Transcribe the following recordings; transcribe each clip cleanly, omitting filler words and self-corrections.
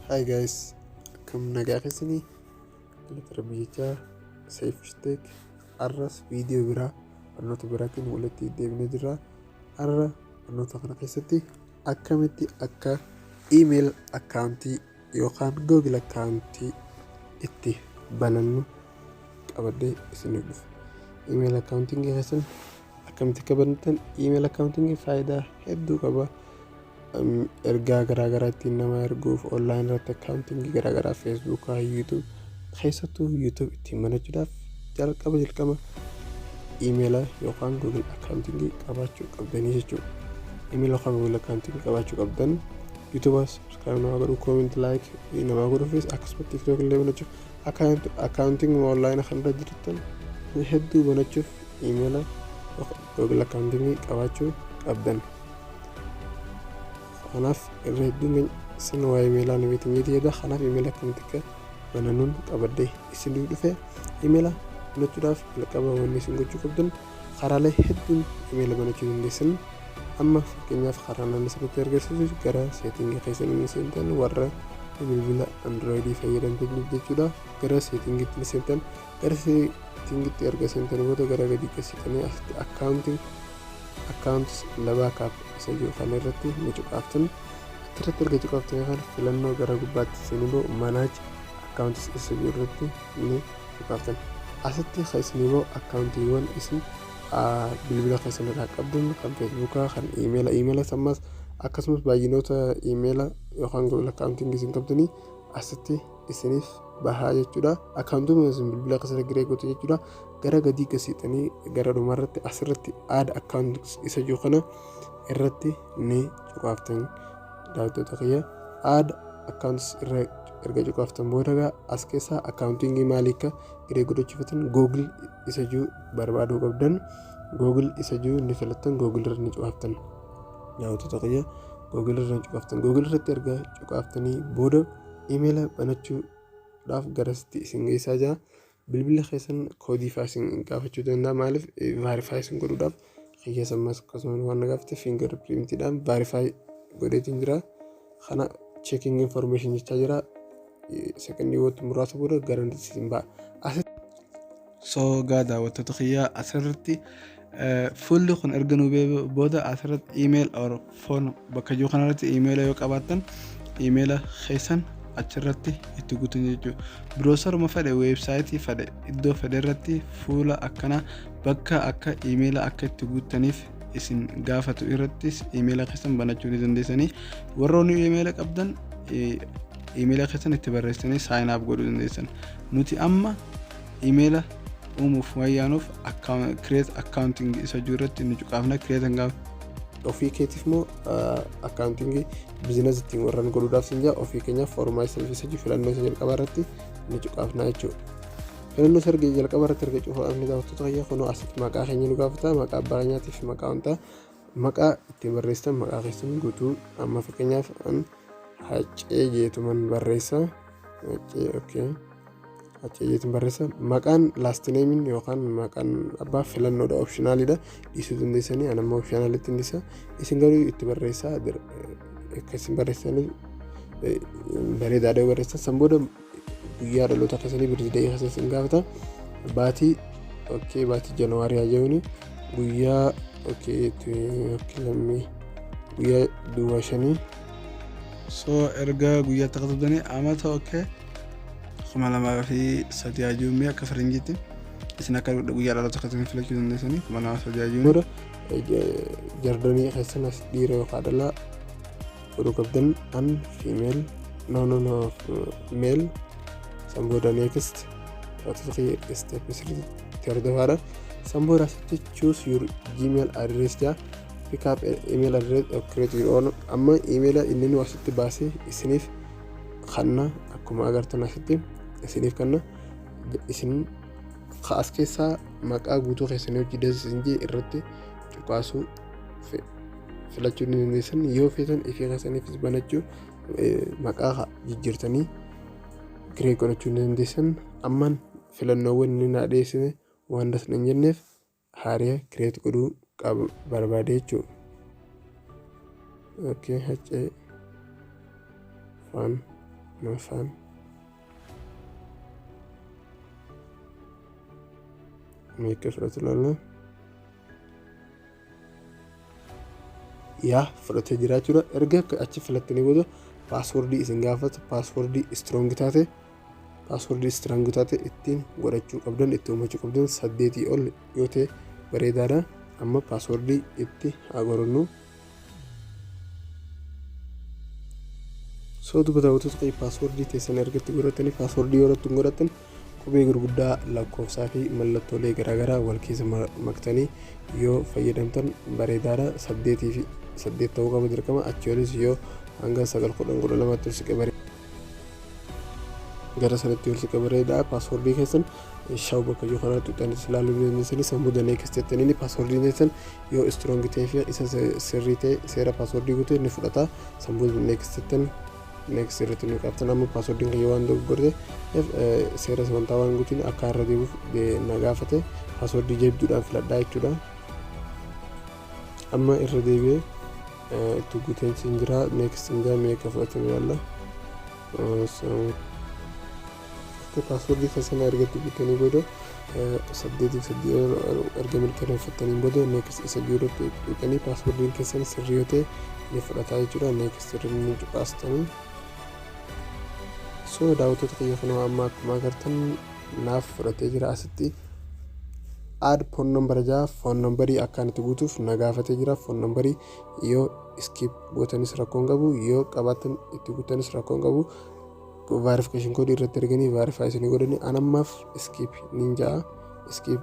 Hi guys, akkam nagaa keessanii? Galata Rabbi jechaa, Safe Tech arras viidiyoo biraa barnoota biraatiin walitti deebinee jirra. Har'a barnoota kana keessatti akkamitti akka email accountii yookaan Google accountii itti banannu qabadhee isiniif dhufe. Email accountiin keessan akkamitti akka banatan. Email accountiin faayidaa hedduu qaba. Ergaa garaagaraa ittiin nama erguuf, online irratti accountingii garaagaraa, Facebookaa, YouTube, keessattuu YouTube ittiin banachuudhaaf jalqaba jalqaba emaila yookaan Google accountingii qabaachuu qabdanii jechuudha. Emaila yookaan Google accountingii qabaachuu qabdan YouTube subscribe namaa godhuu, comment, like namaa godhuufis, akkasumas TikTok illee banachuuf, accountingii online kan irra jirtan hedduu banachuuf emaila Google accountingii qabaachuu qabdan. Kanaaf irra hedduun isin waa'ee emailaa ni beektan jeetii yaada. Kanaaf emaila akkamitti akka bananuun qabadhee isin dhufe. Emaila banachuudhaaf jalqaba wanni isin gochuu qabdan, karaalee hedduun emaila banachuu dandeessan. Amma fakkeenyaaf karaa naan isinitti agarsiisu, gara settingii keessan inni seentan, warra bilbila Androidii fayyadamtan jechuudha. Gara settingiitti ni seentan. Gara settingiitti erga seentan booda gara gadi qeessitanii asitti accounting, accounts backup isa jiru kana irratti ni cuqaaftan. Achirratti erga cuqaaftanii kana filannoo gara gubbaatti isinii bahu manage accounts isa jiru irratti ni cuqaaftan. Asitti kan isinii bahu accountiiwwan isin bilbila keessan irraa qabdan, kan Facebookaa, kan emaila, emaila ammas akkasumas baay'inoota emaila yookaan Google accountingii isin qabdanii asitti isiniif bahaa jechuudha. Accountuuma isin bilbila keessan giree gootu jechuudha. Gara gadii gasiixanii gara dhumarratti asirratti add account isa jiru kana irratti ni cuqaaftan, daawwattoota kiyya. Add accounts irra erga cuqaaftan booda as keessaa accountingii maalii akka giree godhachiifatan Google isa jiru barbaaduu qabdan. Google isa jiru ni filattan, Google irra ni cuqaaftan. Daawwattoota kiyya, Google irra ni cuqaaftan. Google irratti erga cuqaaftanii booda emaila banachuudhaaf garasitti isin geessaa jira. Bilbila keessan koodii fa'aa isin gaafachuu danda'a. Maaliif? Verify isin godhuudhaaf. Kiyya sammas akkasuma waan na gaafate fingerprintiidhaan verify godheetiin jira. Kana checking information jechaa jira. Sekondiiwwan muraasa booda gara isin ba'a. So gaa daawwattoota kiyyaa, asirratti fuulli kun erga nu booda asirratti email or phone bakka jiru kanarratti emaila yoo qabaattan emaila keessan achirratti itti guutan jechuudha. Browseruma fedhe, websiteii fedhe, iddoo fedhe irratti fuula akkana bakka akka emaila akka itti guuttaniif isin gaafatu irrattis emaila keessan banachuu ni dandeessanii. Warroonni emaila qabdan emaila keessan itti barreessanii sign up godhuu dandeessan. Nuti amma emaila uumuuf wayyaanuuf create accounting isa jiru irratti ni cuqaafna. Create gaafa Ofii keetiif moo accountingii business ittiin warraan godhuudhaaf sin jaa, ofii keenyaaf for myself isa jiru filannoo isa jalqabaa irratti ni cuqaafna jechuudha. Filannoo isa erga jalqaba irratti erga cuqaafne, daawwattoota kiyya, kunoo asitti maqaa keenya nu gaafata, maqaa abbaa keenyaatii fi maqaa wantaa maqaa ittiin barreessitan, maqaa keessan guutuu. Amma fakkeenyaaf an Haccee jeetuman barreessa. Haccee, okay. Haccee jeetuun barreessa. Maqaan last nameiin yookaan maqaan abbaa filannoodha, optionalidha. Dhiisuu dandeessanii, an amma optionalitti hin dhiisa. Isin garuu itti barreessaa, akka isin barreessanii bareedaadha yoo barreessan. San booda guyyaa dhaloota keessanii, birthday keessa isin gaafata. Baatii, okay, baatii January haa jedhuuni, guyyaa, okay, okay, lammii guyyaa 05. So erga guyyaatti katabdanii amata, okay, 2003 haa jiruun akka faranjiitti, isin akka guyyaa dhaloota keessanii filachuu dandeessanii, 2003 haa jiruun. Booda genderii keessan as dhiira yookaan dhalaa godhuu qabdan. An female, no, no, no, male. San booda next. Wantoota kiyya step sirriitti hordofaadha. San booda asitti choose your Gmail address jaa, pick up email address or create your own. Amma emaila inni nu asitti baasee isiniif kanna, akkuma agartan asitti isiniif kanna. Isin as keessaa maqaa guutuu keessanii hojii isin jee irratti cuqaasuu filachuu ni dandeessan. Yoo feetan ifii keessaniifis banachuu, maqaa jijjiirtanii create godhachuu ni dandeessan. Amman filannoowwan inni naa dhiyeessine waan das hin jenneef haariyaa create godhuu qabu barbaade jechuudha. Okay, Haccee fan. Mafaan meeqa fudhatu ilaalla. Yaa, fudhatee jira jechuudha. Erga achi filattanii booda passwordii isin gaafata. Passwordii strong taate, passwordii strong taate ittiin godhachuu qabdan, itti uumachuu qabdan 8 ol yoo ta'e bareedaadha. Amma passwordii itti haa godhannu. So duba daawwattoota ta'e, passwordii teessan erga itti godhatanii, passwordii yeroo ittiin godhatan qubee gurguddaa, lakkoofsaa fi mallattoolee garaagaraa wal keessa maktanii yoo fayyadamtan bareedaadha. 8 fi 8 ta'uu qaba dirqama. Achi olis yoo hanga 9, 10, 12tti ol siqe bareeda. Gara sanatti ol siqe bareedaa. Passwordii keessan show bakka jiru kanatti tuqxanis ilaaluu ni dandeessanii. Sammuu next jettanii passwordiin keessan yoo strong ta'ee fi isa sirrii ta'e, seera passwordii guute, ni fudhata. Sammuu next jettan, next irratti ni qabtan. Amma passwordiin kiyya waan dogoggorte seera samantaa waan guutiin akka irra deebiif na gaafate. Passwordii jabduudhaan filadhaa jechuudha. Amma irra deebi'ee itti guuteen siin jira. Next hin jira. Meeqa fudhatame ilaalla. Passwordii keessan erga itti guutanii booda, 8 fi 8 erga mirkaneeffattanii booda, next isa jirutti tuqxanii passwordiin keessan sirrii yoo ta'e ni fudhataa jechuudha. Next irra ni cuqaastanii. So daawwattoota kiyya, kunoo amma akkuma agartan naaf fudhatee jira. Asitti add phone number jaa, phone numberii akkaan itti guutuuf na gaafatee jira. Phone numberii yoo skip gootanis rakkoon qabu, yoo qabaatan itti guutanis rakkoon qabu. Verification codeii irratti erganii verify isinii godhanii. Anammaaf skip nin ja'a. Skip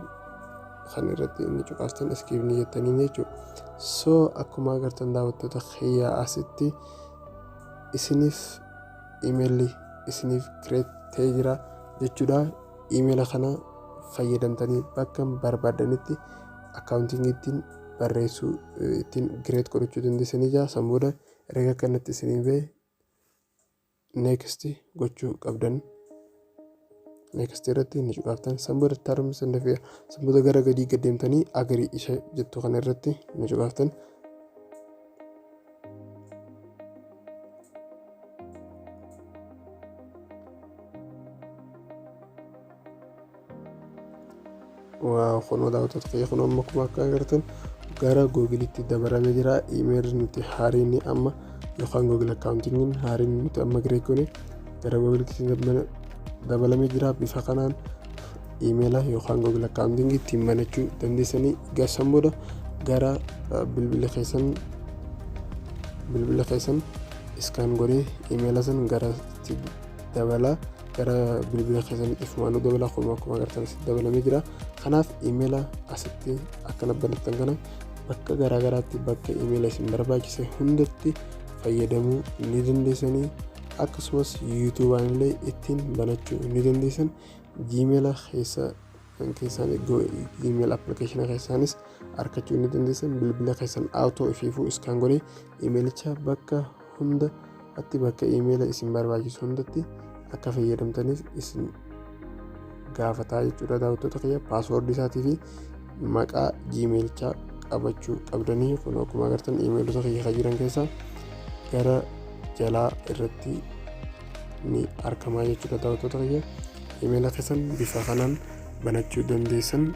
kan irratti inni cuqaastan skip ni jettanii jechuudha. So akkuma agartan, daawwattoota kiyyaa, asitti isiniif imeelli isiniif create ta'ee jira jechuudha. Imeela kana fayyadamtanii bakka barbaadanitti accountingii ittiin barreessuu, ittiin create godhachuu dandeessanii jira. San booda erga kanatti isinii ba'e next gochuu qabdan. Next irratti ni cuqaaftan. San booda terms and san booda gara gadii gad deemtanii agree isa jettu kana irratti ni cuqaaftan. Waa, kunoo daawwattoota kiyya, kunoo amma akkuma akka agartan gara Googleitti dabalamee jira. Imeelli nuti haariin amma yookaan Google accountingiin haariin nuti amma create goone gara Googleitti dabalamee jira. Bifa kanaan imeela yookaan Google accountingii ittiin banachuu dandeessanii. San booda gara bilbila keessan scan godhee imeela san gara dabala, gara bilbila keessanitti ifumaanuu dabala. Akkuma agartan asitti dabalamee jira. Kanaaf imeela asitti akkana banattan kana bakka garaagaraatti, bakka imeela isin barbaachise hundatti fayyadamuu ni dandeessanii. Akkasumas YouTubeaan illee ittiin banachuu ni dandeessan. Gmaila keessa keessaan, Gmail applicationa keessaanis argachuu ni dandeessan. Bilbila keessan auto ifiifuu scan godhee imeelicha bakka hundatti, bakka imeela isin barbaachisu hundatti akka fayyadamtaniif isin gaafataa jechuudha. Daawwattoota kiyya, passwordii isaatii fi maqaa Gmailichaa qabachuu qabdanii. Kun akkuma agartan imeelota kiyya kan jiran keessaa gara jalaa irratti ni argamaa jechuudha. Daawwattoota kiyya, imeela keessan bifa kanaan banachuu dandeessan.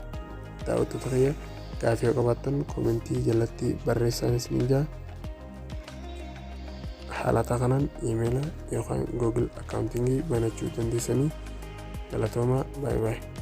Daawwattoota kiyya, gaafii yoo qabaattan commentii jalatti barreessaa isiniin jaa. Haalata kanaan imeela yookaan Google accountingii banachuu dandeessanii. Galatooma, baay'ee baay'ee.